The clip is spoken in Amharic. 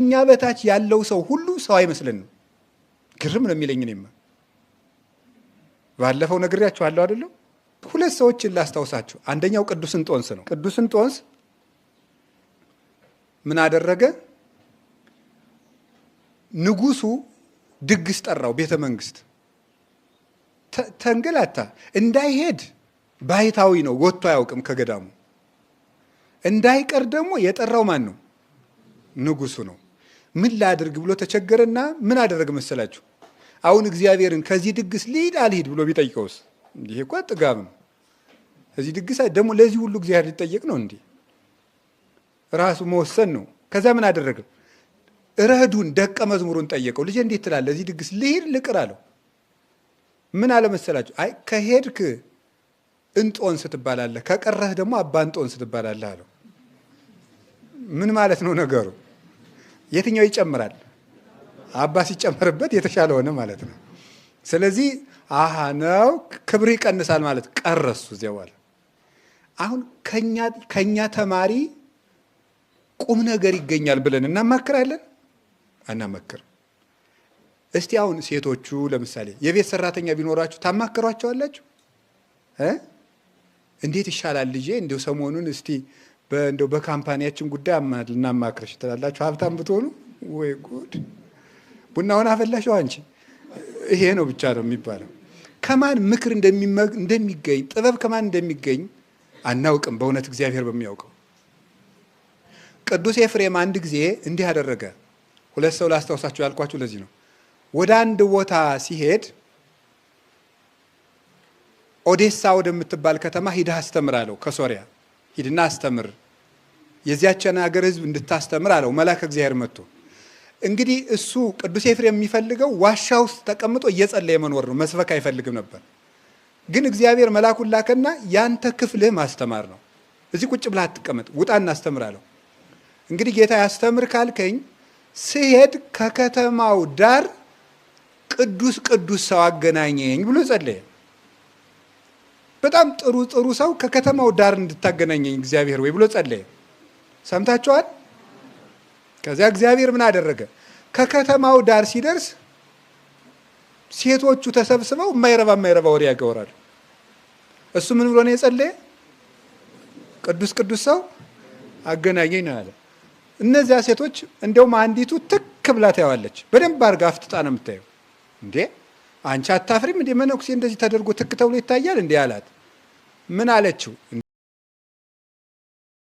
ከኛ በታች ያለው ሰው ሁሉ ሰው አይመስለንም። ግርም ነው የሚለኝ። እኔማ ባለፈው ነግሬያችኋለሁ አይደለም? ሁለት ሰዎችን ላስታውሳችሁ። አንደኛው ቅዱስ እንጦንስ ነው። ቅዱስ እንጦንስ ምን አደረገ? ንጉሱ ድግስ ጠራው፣ ቤተ መንግስት ተንገላታ። እንዳይሄድ ባይታዊ ነው፣ ወጥቶ አያውቅም ከገዳሙ። እንዳይቀር ደግሞ የጠራው ማን ነው? ንጉሱ ነው። ምን ላድርግ ብሎ ተቸገረና ምን አደረገ መሰላችሁ? አሁን እግዚአብሔርን ከዚህ ድግስ ልሂድ አልሂድ ብሎ ቢጠይቀውስ? ይሄ እኮ ጥጋብ ነው። እዚህ ድግስ ደግሞ ለዚህ ሁሉ እግዚአብሔር ሊጠየቅ ነው እንዴ? ራሱ መወሰን ነው። ከዛ ምን አደረገ? ረዱን ደቀ መዝሙሩን ጠየቀው። ልጄ እንዴት ትላለህ? እዚህ ድግስ ልሂድ ልቅር አለው። ምን አለ መሰላችሁ? አይ ከሄድክ እንጦንስ ትባላለህ፣ ከቀረህ ደግሞ አባ እንጦንስ ትባላለህ አለው። ምን ማለት ነው ነገሩ? የትኛው ይጨምራል? አባ ሲጨመርበት የተሻለ ሆነ ማለት ነው። ስለዚህ አሃ ነው ክብር ይቀንሳል ማለት ቀረሱ እዚያ በኋላ። አሁን ከኛ ተማሪ ቁም ነገር ይገኛል ብለን እናማክራለን? አናመክርም። እስቲ አሁን ሴቶቹ ለምሳሌ የቤት ሰራተኛ ቢኖራችሁ ታማክሯቸዋላችሁ? እንዴት ይሻላል ልጄ፣ እንደው ሰሞኑን እስቲ እንደው በ company ያችን ጉዳይ ልናማክርሽ ትላላችሁ። ሀብታም ብትሆኑ ወይ ጉድ! ቡናውን አፈላሽው አንቺ። ይሄ ነው ብቻ ነው የሚባለው። ከማን ምክር እንደሚገኝ ጥበብ ከማን እንደሚገኝ አናውቅም። በእውነት እግዚአብሔር በሚያውቀው። ቅዱስ ኤፍሬም አንድ ጊዜ እንዲህ አደረገ። ሁለት ሰው ላስታውሳችሁ ያልኳችሁ ለዚህ ነው። ወደ አንድ ቦታ ሲሄድ ኦዴሳ ወደምትባል ከተማ ሂድህ አስተምር አለው። ከሶሪያ ሂድና አስተምር፣ የዚያችን ሀገር ሕዝብ እንድታስተምር አለው። መልአከ እግዚአብሔር መጥቶ እንግዲህ እሱ ቅዱስ ኤፍሬም የሚፈልገው ዋሻ ውስጥ ተቀምጦ እየጸለየ መኖር ነው። መስበክ አይፈልግም ነበር። ግን እግዚአብሔር መልአኩን ላከና ያንተ ክፍልህ ማስተማር ነው፣ እዚህ ቁጭ ብለህ አትቀመጥ፣ ውጣ እናስተምር አለው። እንግዲህ ጌታ ያስተምር ካልከኝ ስሄድ ከከተማው ዳር ቅዱስ ቅዱስ ሰው አገናኘኝ ብሎ ጸለየ። በጣም ጥሩ ጥሩ ሰው ከከተማው ዳር እንድታገናኘኝ እግዚአብሔር ወይ ብሎ ጸለየ። ሰምታችኋል? ከዚያ እግዚአብሔር ምን አደረገ? ከከተማው ዳር ሲደርስ ሴቶቹ ተሰብስበው የማይረባ የማይረባ ወሬ ያገወራሉ። እሱ ምን ብሎ ነው የጸለየ? ቅዱስ ቅዱስ ሰው አገናኘኝ ነው ያለ። እነዚያ ሴቶች እንደውም አንዲቱ ትክ ብላ ታየዋለች። በደንብ አድርጋ አፍጥጣ ነው የምታየው። እንዴ አንቺ አታፍሪም እንዴ? መነኩሴ እንደዚህ ተደርጎ ትክ ተብሎ ይታያል እንዴ አላት። ምን አለችው?